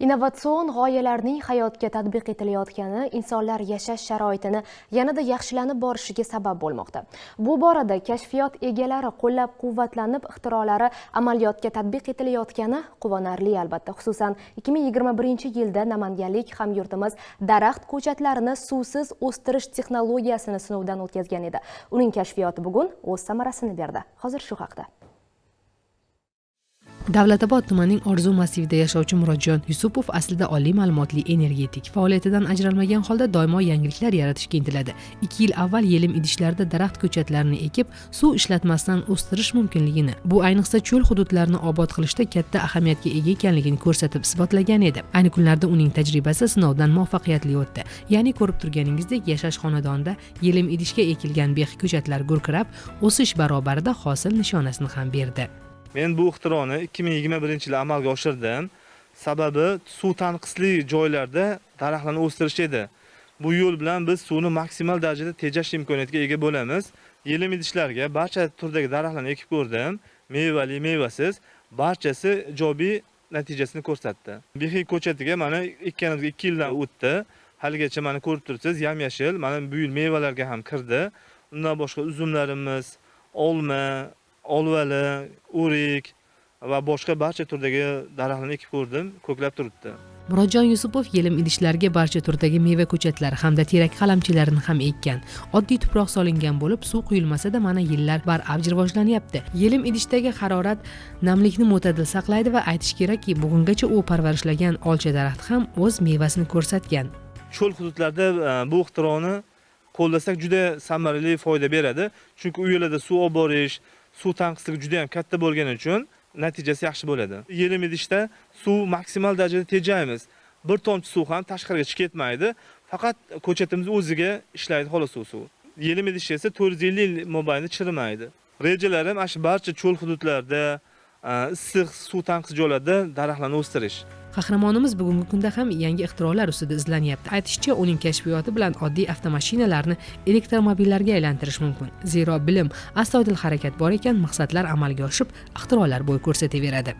Innovatsion g'oyalarning hayotga tatbiq etilayotgani insonlar yashash sharoitini yanada yaxshilanib borishiga sabab bo'lmoqda. Bu borada kashfiyot egalari qo'llab-quvvatlanib, ixtirolari amaliyotga tatbiq etilayotgani quvonarli albatta. Xususan, 2021-yilda namanganlik hamyurtimiz daraxt ko'chatlarini suvsiz o'stirish texnologiyasini sinovdan o'tkazgan edi. Uning kashfiyoti bugun o'z samarasini berdi. Hozir shu haqda. Davlatobod tumanining Orzu massivida yashovchi Murodjon Yusupov aslida oliy ma'lumotli energetik. Faoliyatidan ajralmagan holda doimo yangiliklar yaratishga intiladi. 2 yil avval yelim idishlarda daraxt ko'chatlarini ekib, suv ishlatmasdan o'stirish mumkinligini, bu ayniqsa cho'l hududlarini obod qilishda katta ahamiyatga ega ekanligini ko'rsatib isbotlagan edi. Ayni kunlarda uning tajribasi sinovdan muvaffaqiyatli o'tdi. Ya'ni ko'rib turganingizdek, yashash xonadonida yelim idishga ekilgan behi ko'chatlar gurkirab, o'sish barobarida hosil nishonasini ham berdi. Men bu ixtironi 2021-yili amalga oshirdim. Sababi suv tanqisli joylarda daraxtlarni o'stirish edi. Bu yo'l bilan biz suvni maksimal darajada tejash imkoniyatiga ega bo'lamiz. Yelim idishlarga barcha turdagi daraxtlarni ekib ko'rdim. Mevali, mevasiz, barchasi ijobiy natijasini ko'rsatdi. Behi ko'chatiga mana ekkanimizga 2 yildan o'tdi. Haligacha mana ko'rib turibsiz, yam-yashil, mana bu yil mevalarga ham kirdi. Undan boshqa uzumlarimiz, olma, olvali, o'rik va boshqa barcha turdagi daraxtlarni ekib ko'rdim, ko'klab turibdi. Murodjon Yusupov yelim idishlarga barcha turdagi meva ko'chatlari hamda terak qalamchalarini ham ekkan. Oddiy tuproq solingan bo'lib, suv quyilmasa-da, mana yillar baravj rivojlanyapti. Yelim idishdagi harorat namlikni mo'tadil saqlaydi va aytish kerakki, bugungacha u parvarishlagan olcha daraxti ham o'z mevasini ko'rsatgan. Cho'l hududlarda bu ixtironi qo'llasak, juda samarali foyda beradi. Chunki u yerlarda suv olib borish, suv tanqisligi juda ham katta bo'lgani uchun natijasi yaxshi bo'ladi. Yelim idishda suv maksimal darajada tejaymiz. Bir tomchi suv ham tashqariga chiqib ketmaydi. Faqat ko'chatimiz o'ziga ishlaydi xolos u suv. Yelim idish esa 450 yil mobaynida chirimaydi. Rejalarim ana shu barcha cho'l hududlarda, issiq suv tanqis joylarda daraxtlarni o'stirish. Qahramonimiz bugungi kunda ham yangi ixtirolar ustida izlanyapti. Aytishicha, uning kashfiyoti bilan oddiy avtomashinalarni elektromobillarga aylantirish mumkin. Zero bilim, astoydil harakat bor ekan, maqsadlar amalga oshib, ixtirolar bo'y ko'rsataveradi.